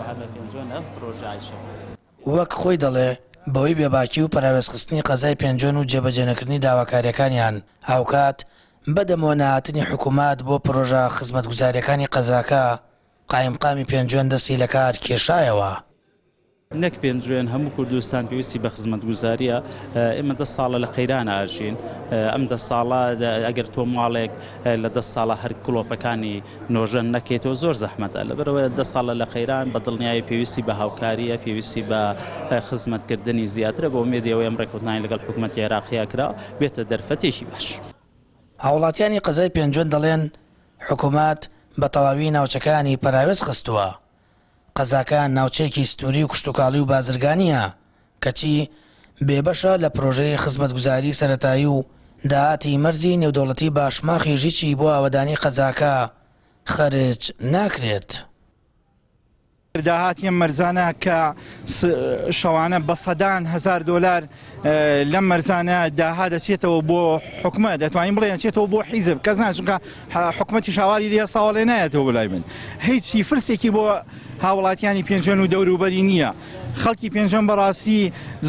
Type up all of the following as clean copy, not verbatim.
هەر لە پێنجوێن ئەم پرۆژە عیشە. وەک خۆی دەڵێ، بەهۆی بێباکی و پەراوێزخستنی قەزای پێنجوێن و جێبەجێنەکردنی داواکارییەکانیان، هاوکات بەدەمەوە نەهاتنی حکومەت بۆ پرۆژە خزمەتگوزارییەکانی قەزاکە، قایمقامی پێنجوێن دەستی لەکار کێشایەوە. نەک پێنجوێن هەموو کوردستان پێویستی بە خزمەتگوزارییە، ئێمە دە ساڵە لە قەیران ئاژین، ئەم دە ساڵە ئەگەر تۆ ماڵێک لە دە ساڵە هەر گڵۆپەکانی نۆژەن نەکەیتەوە زۆر زەحمەتە، لەبەرئەوە دە ساڵە لە قەیران بە دڵنیایی پێویستی بە هاوکارییە، پێویستی بە خزمەتکردنی زیاترە، بە ئومێدی ئەوەی ئەم ڕێککەوتنانەی لەگەڵ حکومەتی عێراقیا کرا بێتە دەرفەتێکی باش. هاوڵاتیانی قەزای پێنجوێن دەڵێن، حکومەت بە تەواوی ناوچەکەیانی پەراوێز خستووە، قەزاکە ناوچەیەکی سنووری و کشتوکاڵی و بازرگانییە، کەچی بێبەشە لە پرۆژەی خزمەتگوزاری سەرەتایی و داهاتی مەرزی نێودەوڵەتی باشماخیش هیچی بۆ ئاوەدانی قەزاکە خەرج ناکرێت. داهاتی ئەم مەرزانە کە شەوانە بە سەدان هەزار دۆلار لەم مەرزانە داها دەچێتەوە بۆ حکومەت دەتوانین بڵێن دەچێتەوە بۆ حیزب کەس نا چونکە حکومەتی شاواری لێ ساوە لێ نایەتەوە بۆ لای من هیچی فلسێکی بۆ هاوڵاتیانی پێنجوێن و دەوروبەری نییە خەڵکی پێنجوێن بەڕاستی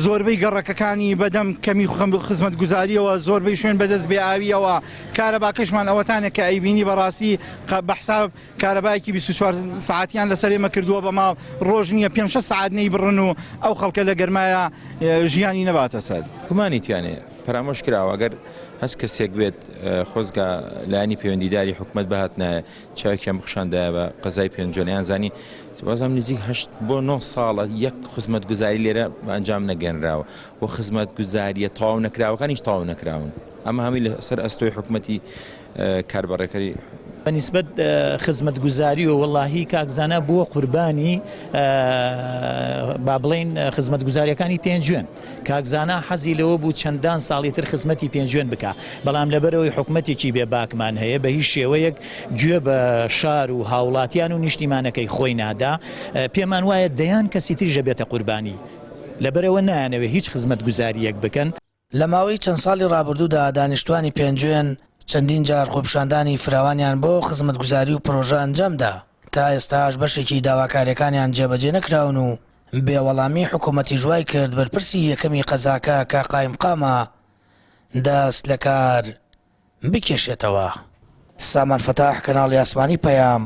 زۆربەی گەڕەکەکانی بەدەم کەمی خزمەت گوزاریەوە زۆربەی شوێن بەدەست بێ ئاویەوە کارەباکەشمان ئەوەتانە کە ئەیبینی بەڕاستی بە حساب کارەبایەکی 24 سەعاتیان لەسەر ئێمە کردووە بە ماڵ ڕۆژ نییە پێنج شەش سەعات نەیبڕن و ئەو خەڵکە لە گەرمایە ژیانی نەباتە سەر. گومانی تیا نیە فەرامۆش کراوە گەر هەچ کەسێک بێت خۆزگا لایەنی پەیوەندیداری حکومەت بهاتنایە چاوێکیان بخشاندایە بە قەزای پێنجوێن یان زانی وازم نزیک هەشت بۆ نۆ ساڵە یەک خزمەتگوزاری لێرە بە ئەنجام نەگەنراوە و خزمەتگوزاریە تەواو نەکراوەکانیش تەواو نەکراون ئەمە هەمووی لەسەر ئەستۆی حکومەتی کاربەڕێکەری. بە نیسبەت خزمەتگوزاریەوە وەڵاهی کاک زانا بووە قوربانی با بڵێین خزمەتگوزاریەکانی پێنجوێن کاک زانا حەزی لەوە بوو چەندان ساڵی تر خزمەتی پێنجوێن بکا بەڵام لەبەرئەوەی حکومەتێکی بێ باکمان هەیە بە هیچ شێوەیەک گوێ بە شار و هاوڵاتیان و نیشتیمانەکەی خۆی نادا پێمان وایە دەیان کەسی تریش ئەبێتە قوربانی لەبەرئەوە نایانەوێ هیچ خزمەتگوزاریەک بکەن. لە ماوەی چەند ساڵی ڕابردوودا دانیشتوانی پێنجوێن چەندین جار خۆپیشاندانی فراوانیان بۆ خزمەتگوزاری و پرۆژە ئەنجامدا، تا ئێستاش بەشێکی داواکارییەکانیان جێبەجێ نەکراون و بێ وەڵامی حکومەتیش وای کرد بەرپرسی یەکەمی قەزاکە کە قایمقامە دەست لەکار بکێشێتەوە. سامان فەتاح، کەناڵی ئاسمانی پەیام.